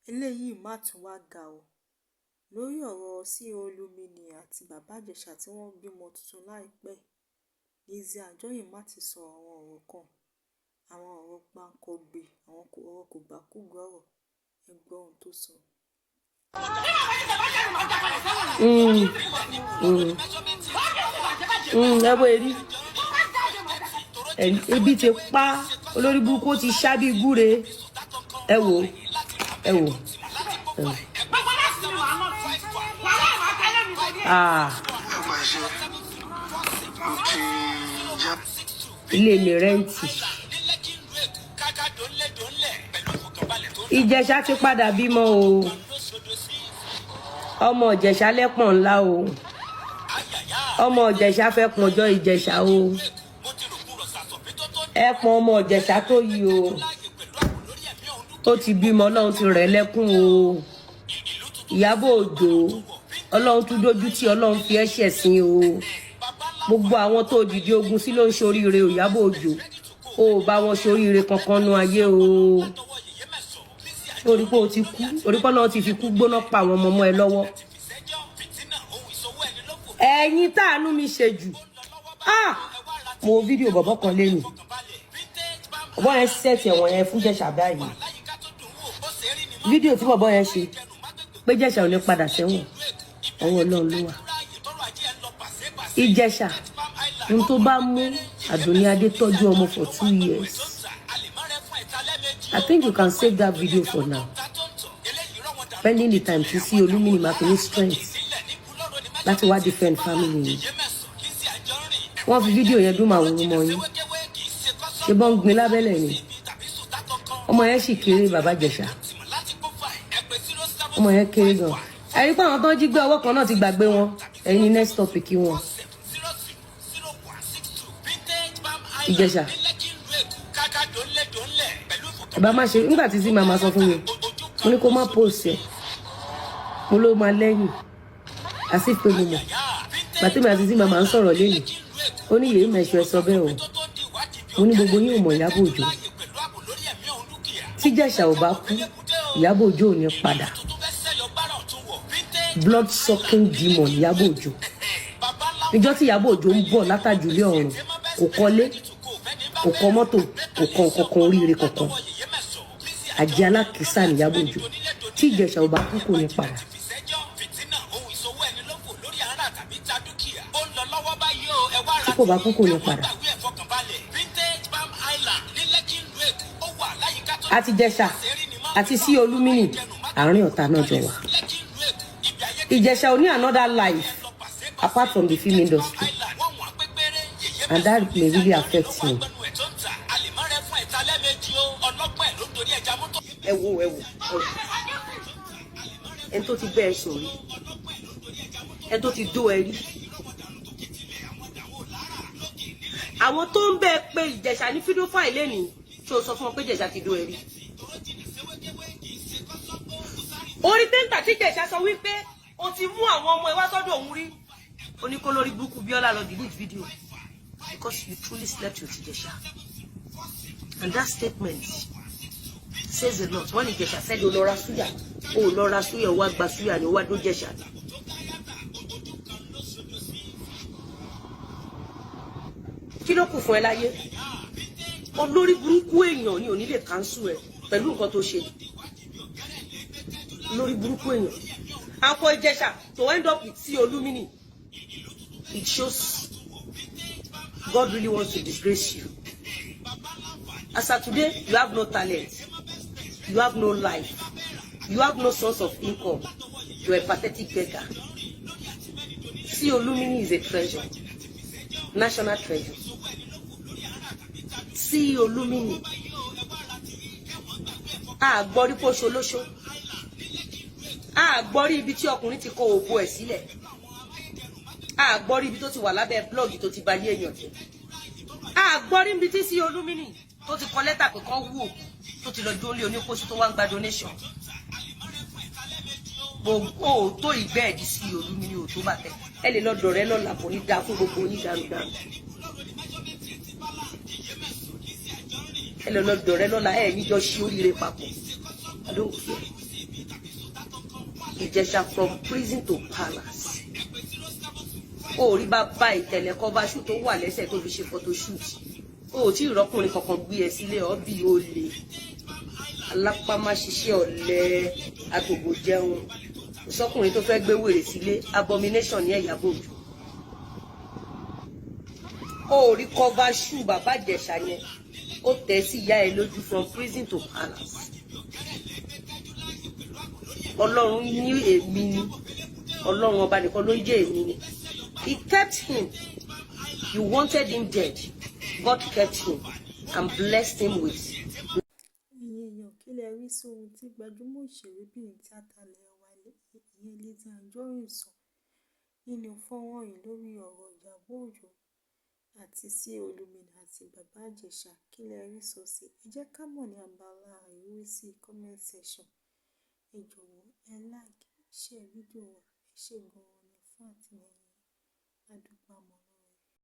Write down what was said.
Eléyìí mà tún wáá ga ọ́ lórí ọ̀rọ̀ ceo Olomini àti bàbá Ìjẹsà tí wọ́n bímọ tuntun láìpẹ́ yìí, Lizzy Anjorin má ti sọ àwọn ọ̀rọ̀ kan, àwọn ọ̀rọ̀ gbáǹkọ́gbè, àwọn ọ̀rọ̀ kòbákùngbé ọ̀rọ̀. Ẹ gbọ́ ohun tó sọ. Ẹ wo èrí ebi ti pa olórí burúkú, ó ti ṣá bí gúre. Ẹ wò, ẹ wò, ẹ wò. Ah, ilé mi rent. Ìjẹ̀ṣà ti padà bímọ o. Ọmọ Ìjẹ̀ṣà lẹ́pọ̀n ńlá o. Ọmọ Ìjẹ̀ṣà fẹ́ pọ̀njọ́ Ìjẹ̀ṣà o. Ẹpọ̀n ọmọ Ìjẹ̀ṣà tó yí o. Ó ti bímọ, Ọlọ́run ti rẹ̀ lẹ́kún o. Ìyábọ̀ Òjó, Ọlọ́run tún dójú tí Ọlọ́run fi ẹ́ ṣẹ̀sín o. Gbogbo àwọn tó dìde ogun sí ló ń ṣoríire o. Ìyábọ̀ Òjó, o ò bá wọn ṣoríire kankan nú ayé o. Orí pé o ti kú, orí pé Ọlọ́run ti fi kú gbóná pa àwọn ọmọ ọmọ ẹ lọ́wọ́. Ẹ̀yin táànú mi ṣe jù. Ah, mo wo fídíò bọ̀bọ̀ kan lẹ́nu, bọ̀bọ̀ yẹn set ẹ̀wọ̀n yẹn fún Jẹ̀ṣà báyìí. Fídíò tí bọ̀bọ̀ yẹn ṣe pé Jẹ̀ṣà ò ní padà sẹ́wọ̀n, ọwọ́ Ọlọ́run ló wà. Ìjẹ̀ṣà n tó bá mú Àdùnní Adé tọ́jú ọmọ for 2 years, I think you can save that video for now, pending the time tí sí Olúmìnì máa fi ní strength láti wá defend family yìí. Wọ́n fi fídíò yẹn dún màwòrán mọ́ yín, ṣe bọ́n ń gbin lábẹ́lẹ̀ ni. Ọmọ yẹn sì kéré, bàbá Ìjẹ̀ṣà, ọmọ yẹn kéré gan. Ẹ̀rí pé àwọn tó ń jí gbé ọwọ́ kan náà ti gbàgbé wọn. Ẹ̀yin ní next topic wọn. Ìjẹ̀ṣà, ẹ bá má ṣe nígbà tí sí màmá sọ fún mi, mo ní kó má post ẹ, mo ló máa lẹ́yìn àti pé mo mọ̀ gbàtí mi àti sí màmá ń sọ̀rọ̀ lẹ́yìn. Ó ní yèé mẹ́sọ̀ ẹ sọ bẹ́ẹ̀ o. Mo ní gbogbo yín ò mọ̀ Ìyábọ̀ Òjó. Tí Ìjẹ̀ṣà ò bá kú, Ìyábọ̀ Òjó ò ní padà. Blood sucking demon Ìyábọ̀ Òjó. Níjọ́ tí Ìyábọ̀ Òjó ń bọ̀ látàjùlé ọ̀run, kò kọ́lé, kò kọ́ mọ́tò, kò kọ́ nǹkankan oríire kankan. Àjẹ́ alákìísà ní Ìyábọ̀ Òjó. Tí Ìjẹ̀ṣà ò bá kú, kò ní padà. Tí kò bá kú, kò ní padà. Àti Ìjẹ̀ṣà àti sí Olúmínì, àárín ọ̀tá náà jọ wà. Ìjẹ̀ṣà ò ní another life apart from the film industry, and that may really affect him. Ẹ wo, ẹ wo, ẹ wo ẹni tó ti bẹ́ ẹ sùn rí, ẹni tó ti dó ẹ rí, àwọn tó ń bẹ pé Ìjẹ̀ṣà ní fídíò lẹ́nìí tí o sọ fún wọn pé Ìjẹ̀ṣà ti dó ẹ rí. Orí pé ńgbà tí Ìjẹ̀ṣà sọ wípé o ti mú àwọn ọmọ ẹ wá sọ́dọ̀ òun rí, o ní kó lórí burúkú Bíọ́lá lọ delete video, because you truly slept with Ìjẹ̀ṣà, and that statement says a lot. When Ìjẹ̀ṣà said o lọ ra súyà, o lọ ra súyà, o wá gba súyà ni, o wá dó Ìjẹ̀ṣà ni. Kí ló kù fún ẹ láyé? Olórí burúkú èèyàn ni ò ní lè cancel ẹ pẹ̀lú nǹkan tó ṣe. Olórí burúkú èèyàn. And for Ìjẹ̀ṣà to end up with C Olúmínì, it shows God really wants to disgrace you. As of today, you have no talent, you have no life, you have no source of income. You are a pathetic beggar. C Olúmínì is a treasure, national treasure. C Olúmínì, a gbọ́ rí kó ṣolóṣó, a gbọ́ rí ibi tí ọkùnrin ti kọ òbò ẹ̀ sílẹ̀, a gbọ́ rí ibi tó ti wà lábẹ́ blọ́ọ̀gì tó ti ba ayé èèyàn jẹ́, a gbọ́ rí ibi tí sí Olúmínì tó ti kọ lẹ́tà pé kán wú òkú, tó ti lọ jólé oníkóṣí tó wá ń gba donation. Gbogbo tó ìgbẹ́ ẹ̀dí sí Olúmínì ò tó bàtẹ́. Ẹ lè lọ dọ̀rẹ́ lọ́la, kò ní dáa fún gbogbo yín dàrúdàrú. Ẹ lè lọ dọ̀rẹ́ lọ́la, ẹ níjọ ṣí oríire papọ̀. I don't care. Ìjẹ̀ṣà from prison to palace. O rí bàbá ìtẹ̀lẹ̀ cover shoe tó wà lẹ́sẹ̀ tó fi ṣe photo shoot. O ò tí ì rọ́kùnrin kankan gbé ẹ sílé ọ bí olè alápámáṣiṣẹ́, ọ̀lẹ, àtòbò jẹun. Kò sọ́kùnrin tó fẹ́ gbé wèrè sílé. Abomination ní Ìyábọ̀ Òjó. O rí cover shoe bàbá Ìjẹ̀ṣà yẹn, ó tẹ̀ sí ìyá ẹ lójú from prison to palace. Ọlọ́run ní èmi ni, Ọlọ́run ọba nìkan ló ń jẹ́ èmi ni. He kept him. You wanted him dead. God kept him and blessed him with. Ẹ̀yin èèyàn, kí lẹ rí sí ohun tí gbajúmọ̀ òṣèrébìnrin tíátà ilé wa, ìyẹn Lizzy Anjorin, sọ nínú fọ́nrán yìí lórí ọ̀rọ̀ Ìyábọ̀ Òjó àti CEO Olúmọ̀nì àti Bàbá Ìjẹ̀ṣà? Kí lẹ rí sọ sí i? Ẹ jẹ́ ká mọ̀ ní abala ìrísí comment section. Ẹ jọ̀wọ́, ẹ like, share fídíò wa. Ẹ ṣé gan-an ni fún àtìlẹ́yìn yín. A dúpẹ́.